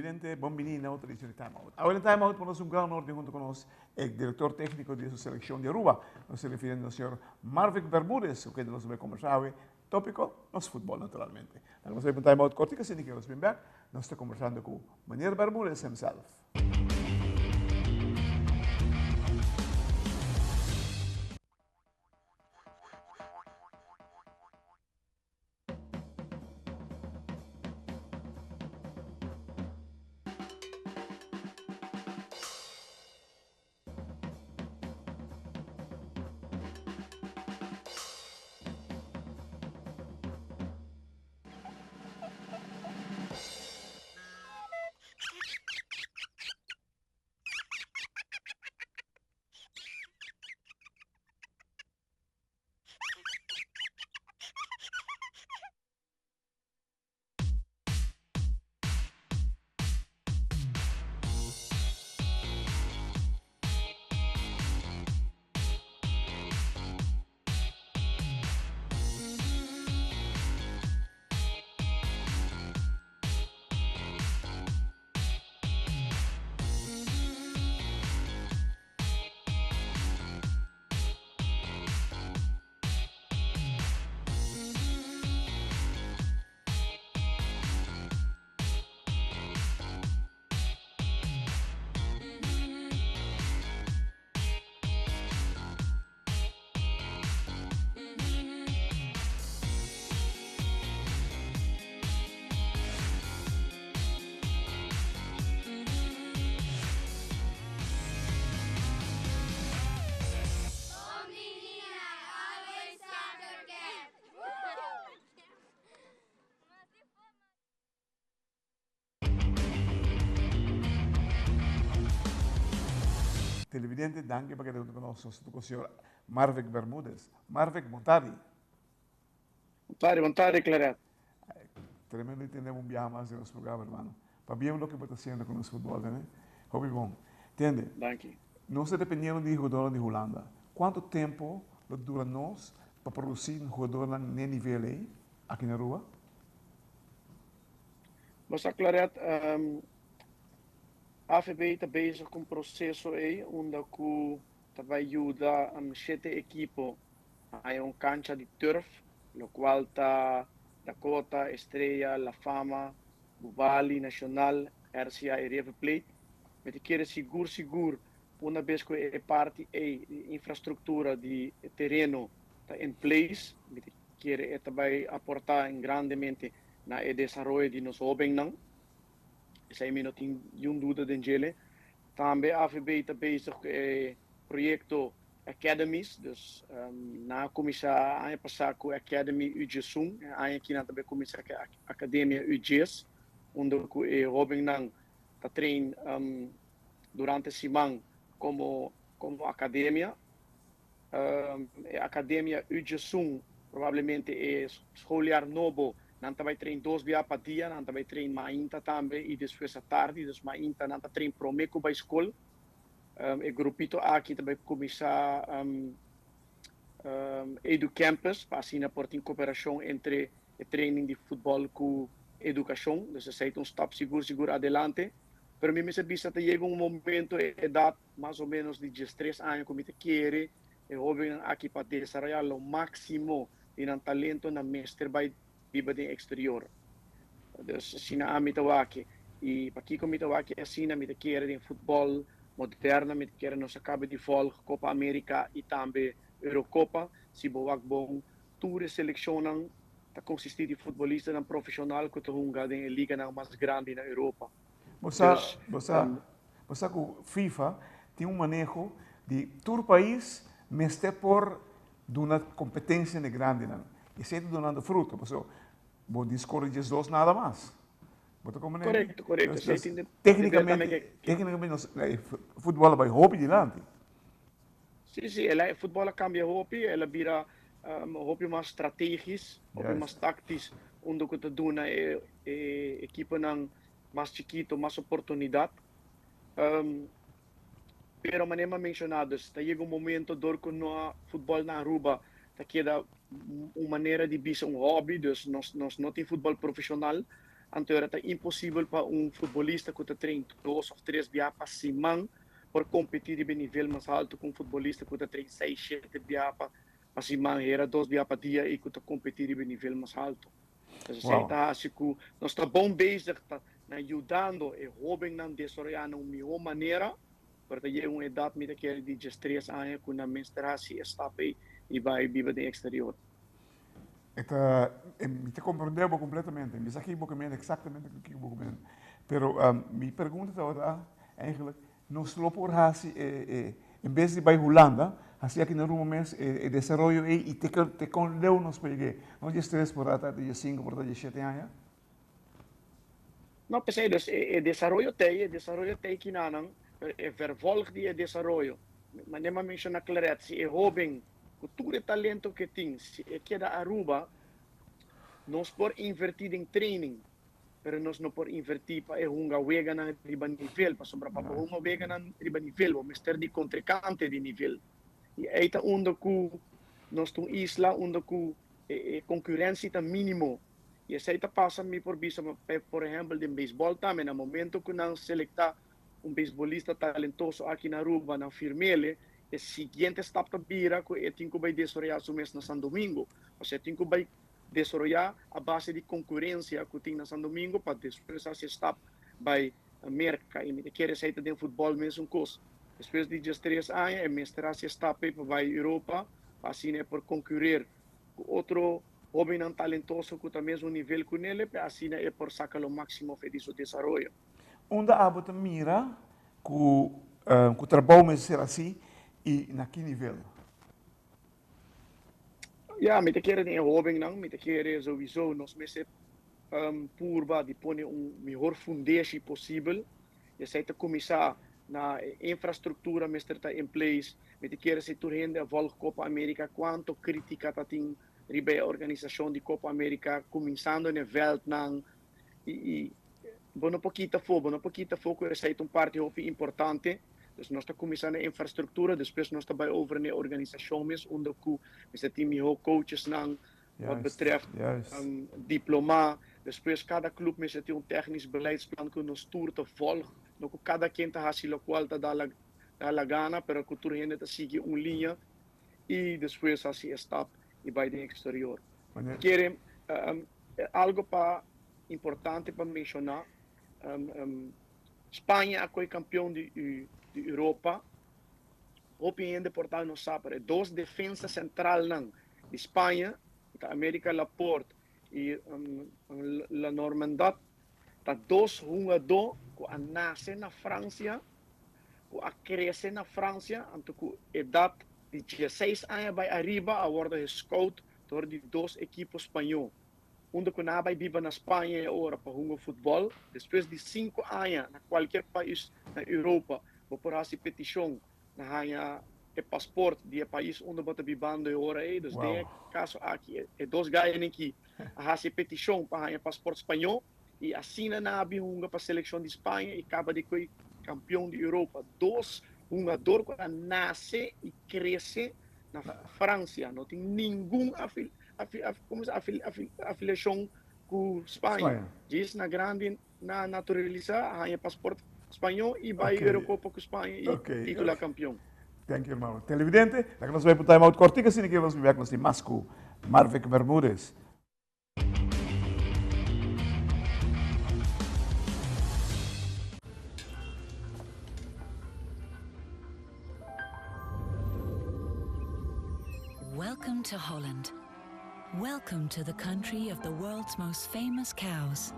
Televidente, bon bini na otro edicion di Time Out. Awe den Time Out por nos un gran honor di hunto cu nos e director tecnico di su seleccion di Aruba. Nos ta refiriendo na señor Marvick Bermudez, cu kende nos ta bay conversa awe topico, nos futbol naturalmente. Laga nos bay pa un Time Out cortico, asina que nos bin bek, nos ta conversando cu meneer Bermudez himself. Televidente, danki pa keda hunto ku nos. Nos ta ku señor Marvick Bermudez. Marvick, bon tardi. Bon tardi, bon tardi, Claret. Tremendo di tende un biaha mas den nos programa, hermano. Pabia loke bo ta haciendo cu nos futbol, tende? Hopi bon. Tende? Danki. Nos ta dependiendo di hugadornan di Hulanda. Cuanto tempo lo dura nos pa produci hugadornan n'e nivel ey aki na Aruba? Bo sa Claret, AVB ta bezig cu un proceso ey unda cu ta bay yuda shete ekipo haya un cancha di turf, locual ta Dakota, Estrella, La Fama, Bubali, Nacional, RCA y River Plate. Mi ta kere sigur sigur una bes cu e parti ey di infrastructura di e tereno ta in place, mi ta kere e ta bay aporta en grandemente na e desaroyo di nos hobennan. Esey mi no tin niun duda den djele. Tambe AVB ta bezig cu e proyecto Academies, dus nan a cuminsa aña pasa cu Academy U-Djesun, e aña aki nan ta bay cuminsa cu e Academia U-Djes, unda cu e hobennan ta train durante siman como como academia. E Academia U-Djesun probablemente e schooljaar nobo nan ta bay train dos bia pa dia, nan ta bay train mainta tambe y despues atardi, dus mainta nan ta train prome cu bay school. E grupito aki ta bai kuminsá Edu Campus pa asina por tin koperashon entre e training di futbòl ku edukashon. Dus esei ta un stap sigur sigur adelante. Pero mi mester bisa ta yega un momento e edat mas o ménos di diestres aña ku mi ta kere e hóbennan aki pa desaroyá lo máksimo di nan talento nan mester bai biba den eksterior. Dus asina ami ta wak. I pakiko mi ta wak asina? Mi ta kere den futbòl moderno, mi ta kere nos a kaba di vòlg Kopa Amerika i tambe Eurokopa. Si bo wak bon, tur e selekshonnan ta konsistí di futbolistanan profeshonal ku ta hunga den e liganan mas grandi na Europa. Bo sa, bo sa, bo sa ku FIFA tin un maneho di tur pais mester por duna kompetensia na e grandinan. Esei ta dunando fruto, pasobra bo di skor 12 nada mas. Bo ta komprende? Korekto, korekto. Esei tin de Téknikamente, téknikamente nos futbòl a bai hopi dilanti. Sí, sí, el a, futbòl a kambia hopi, el a bira hopi mas strategis, hopi mas taktis, unda ku ta duna e e ekiponan mas chikito mas oportunidat. Pero manera mi a menciona dus ta yega un momento dor cu no futbol na Aruba ta keda un manera di bisa un hobby dus nos nos no tin futbol profesional. Anto ora ta imposibel pa un futbolista ku ta train dos òf tres bia pa siman por kompetí riba e nivel mas haltu ku un futbolista ku ta train seis, shete bia pa pa siman, hera dos bia pa dia i ku ta kompetí riba e nivel mas haltu. Pues esei ta hasi ku nos ta bon bezig ta na yudando e hóbennan desaroyá na un mihó manera, pero ta yega un edat mi ta kere di diestres aña ku nan mester hasi e stap ei i bai biba den eksterior. E ta, mi ta comprende bo completamente. Mi sa kico bo meen, exactamente kico bo meen. Pero mi pregunta tabata eigenlijk, nos lo por haci e, e, en bes di bay Hulanda, haci aki na Aruba mes e, e desaroyo ey y te, te con leu nos por yeg'é? No diestres por ta diescinco, por ta diesshete aña? No, p'esei dus e, e desaroyo t'ey, e desaroyo t'ey kinanan, pero e vervolg di e desaroyo, manera mi a menciona claret, si e hoben Ku tur e talento ku e tin, si e keda Aruba, nos por invertí den training, pero nos no por invertí pa e hunga weganan riba nivel, pasobra pa bo hunga weganan riba nivel, bo mester di kontrinkante di nivel. I ei ta unda ku nos ta un isla unda ku e konkurensia ta mínimo. I esei ta pasa, mi por bisa, por ehèmpel den beisbòl tambe, na momento ku nan selektá un beisbolista talentoso aki na Aruba, nan firm'ele, E siguiente stap ta bira ku e tin ku bai desaroyá su mes na San Domingo. Osea e tin ku bai desaroyá a base di konkurensia ku tin na San Domingo pa despues hasi e stap bai Merka. I mi ta kere esei ta den futbòl mesun kos. Despues di diestres aña e mester hasi e stap ei pa bai Europa pa asina e por konkurer ku otro hóbennan talentoso ku ta mesun nivel ku nele pa asina e por saka lo máksimo fe di su desaroyo. Unda abo ta mira ku ku trabou mester ser asi i na ki nivel? Ya, mi ta kere den e hóbennan, mi ta kere souiso nos mester purba di pone un mihor fundeshi posibel. Esei ta kuminsá na e infrastruktura mester ta in place. Mi ta kere si tur hende a vòlg Copa America kuantu kritika ta tin riba e organisashon di Copa America kuminsando na e vèltnan i bo no por kita afó, bo no por kita afó ku esei ta un parti hopi importante. Dus nos ta kuminsá na infrastruktura, despues nos ta bai over na e organisashon mes unda ku mester tin mihó coachesnan wat betreft diplomá. Despues kada klup mester tin un technisch beleidsplan ku nos tur ta vòlg, no ku kada ken ta hasi lokual ta da la gana, pero ku tur hende ta sigui un liña i despues hasi e stap i bai den eksterior. Kere Algo pa importante pa menciona, Spaña a coy campeon di Europa, hopi hende por ta no sa, pero e dos defensa centralnan di Spaña, cu ta America Laporte y La Normandot, ta dos hungador cu a nace na Francia, cu a crece na Francia, anto cu edad di dieseis aña bay ariba a wordo gescout Dor di dos ekipo spañó, unda ku nan a bai biba na Spaña e ora pa hunga futbòl. Despues di sinku aña na kualkier pais na Europa bo por hasi petishon na haña e pasport di e pais unda bo ta bibando e ora ei. Dus den e kaso aki e dos gayanan aki a hasi e petishon pa haña pasport spañó i asina nan a bin hunga pa selekshon di Spaña i kaba di koe kampion di Europa. Dos hungador ku a nase i krese na Francia, no tin ningun afiliacion cu Spaña. Djis na grandi na naturalisa, a haña paspoort spañol y bay Eurocopa cu Spaña y titula campeon. Thank you, hermano. Televidente, laga nos bay pa un time out cortico, asina que nos bin bek nos tin mas cu Marvick Bermudez. Welcome to Holland. Welcome to the country of the world's most famous cows.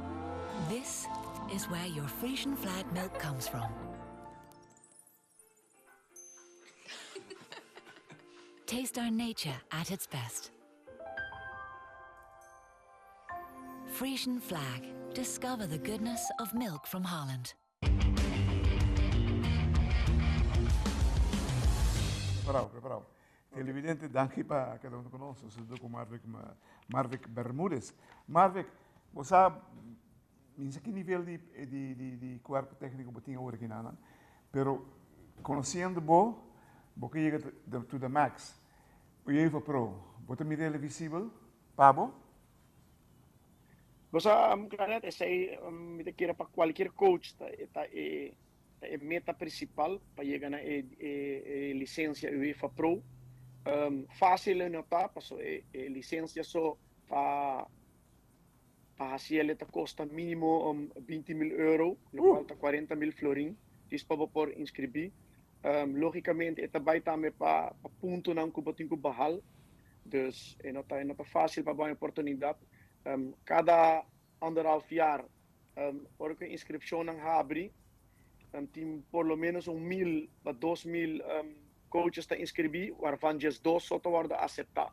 This is where your Frisian flag milk comes from. Taste our nature at its best. Frisian flag. Discover the goodness of milk from Holland. Preparado, preparado. Televidente, danki pa keda hunto ku nos. Nos ta ku Marvick, Marvick Bermudez. Marvick, bo sa, mi sa ki nivel di, di, di, di kuerpo tékniko bo tin awor aki nan, pero konosiendo bo, bo ke yega to the max. UEFA Pro, bo ta mira el visibel pa bo? Bo sa, Claret, esei mi ta kere pa cualkier coach ta ta e ta e meta principal pa yega na e e licencia UEFA Pro. Facil e no ta, paso e e licencia so pa pa haciel e ta costa minimo 20.000 euro, locual ta 40.000 florin, djis pa bo por inscribi. Logicamente e ta bay tambe pa pa puntonan cu bo tin cu bahal, dus e no ta e no ta facil pa bo haña oportunidad. Kada anderhalf jaar, ora ku e inskripshonnan habri, tin por lo menos un mil pa 2000 coaches ta inskribí, waarvan 12 so ta wòrdu aseptá.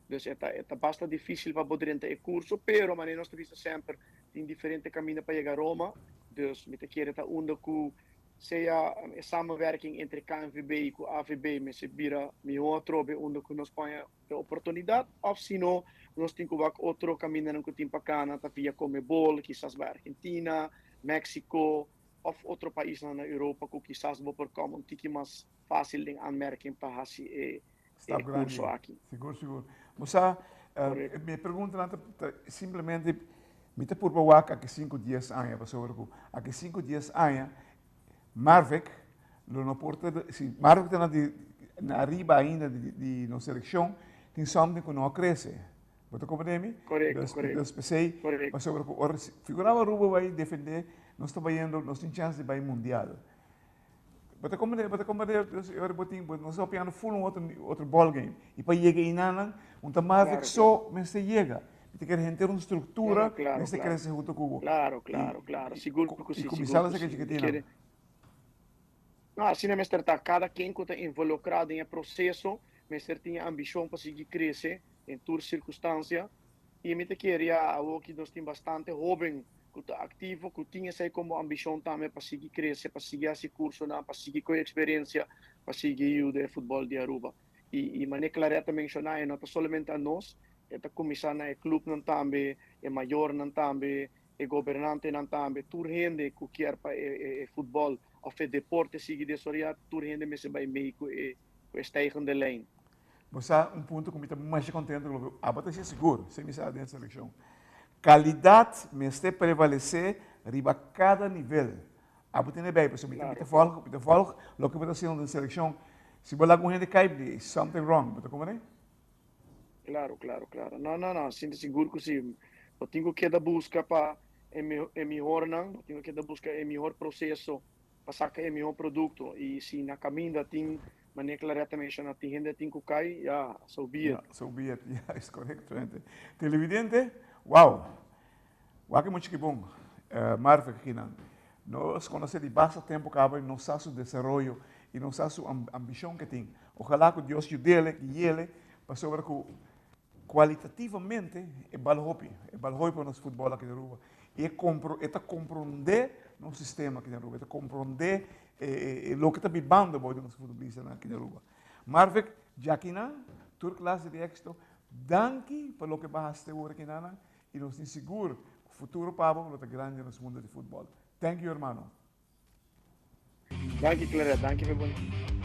Dus e ta e ta basta difísil pa bo drenta e kurso, pero manera nos ta bisa semper, tin diferente kaminda pa yega Roma. Dus mi ta kere ta unda ku sea e samenwerking entre KNVB i ku AVB mester bira mihó atrobe unda ku nos por haña e oportunidat òf si no nos tin ku wak otro kamindanan ku tin pa kana ta via Comebol, kisas bai Argentina, Mexico òf otro paisnan na Europa ku kisas bo por kòm un tiki mas fásil den aanmerking pa hasi e Stap grandi. kurso aki. Sigur, sigur. Bo sa, mi preguntanan ta simplemente, mi ta purba wak aki sinku dies aña, pasobra ku aki sinku dies aña Marvick lo no por ta, si Marvick ta na di na ariba ainda di di nos seleccion, tin something cu no a crece. Bo ta comprende mi? Correcto, Dus, correcto. dus p'esey, Correcto. pasobra cu ora si figuraba Aruba bay defende, nos ta bayendo, nos tin chance di bay mundial. Bo ta comprende, bo ta comprende, dus e ora bo tin, bo nos ta papiando full un otro otro ball game. Y pa yega eynan, un ta Marvick Claro, so claro. mester yega. Mi ta kere henter un No, structura no, claro, mester claro. crece hunto cu bo. Claro, Y, claro, claro. y, Sigur cu y si, cuminsa sigur cu desde si. Mi chikitina. kere. No, asina mester ta. Cada ken cu ta involucra den e proceso mester tin e ambicion pa sigui crece den tur circunstancia. Y mi ta kere ya awoki nos tin bastante hoben cu ta activo, cu tin esey como ambicion tambe pa sigui crece, pa sigui haci cursonan, pa sigui coge experiencia, pa sigui yuda e futbol di Aruba. Y y mane Claret a menciona e no ta solamente a nos, e ta cuminsa na e clubnan tambe, e mayornan tambe, e gobernantenan tambe, tur hende cu kier pa e e futbol of e deporte sigui desaroya, tur hende mester bay mee cu e cu e stijgende lijn. Bo sa un punto cu mi ta masha contento cu loke abo ta haci sigur, si mi sa den seleccion. Calidad mester prevalece riba cada nivel. Abo tene bij, pasobra mi ta mi ta volg, mi ta volg loke bo ta haciendo den seleccion. Si bo laga un hende cay, there is something wrong. Bo ta comprende? Claro, claro, claro. No, no, no, sinti sigur cu si. Bo tin cu keda busca pa e e mihornan, bo tin cu keda busca e mihor proceso pa saca e mihor producto. Y si na caminda tin, manera Claret a menciona, tin hende tin cu cay, ya, so be it. Ya, so be it. Ya, es correcto, gente. Televidente, wow! Wak e mucha ki bon, Marvick akinan. Nos conoce di basta tempo caba y nos sa su desaroyo y nos sa su ambicion ke tin. Ojalá cu Dios yudele, guiele, pasobra cu cualitativamente e bal hopi, e bal hopi pa nos futbol aki na Aruba. Y e compro, e ta compronde nos sistema aki na Aruba, e ta compronde e loke ta bibando bou di nos futbolistanan aki na Aruba. Marvick, djakinan, tur clase di exito. Danki pa loke bo a haci te ora kinanan. Y nos tin sigur cu futuro pa bo lo ta grandi den nos mundo di futbol. Thank you hermano. Danki Claret, danki pa e bon.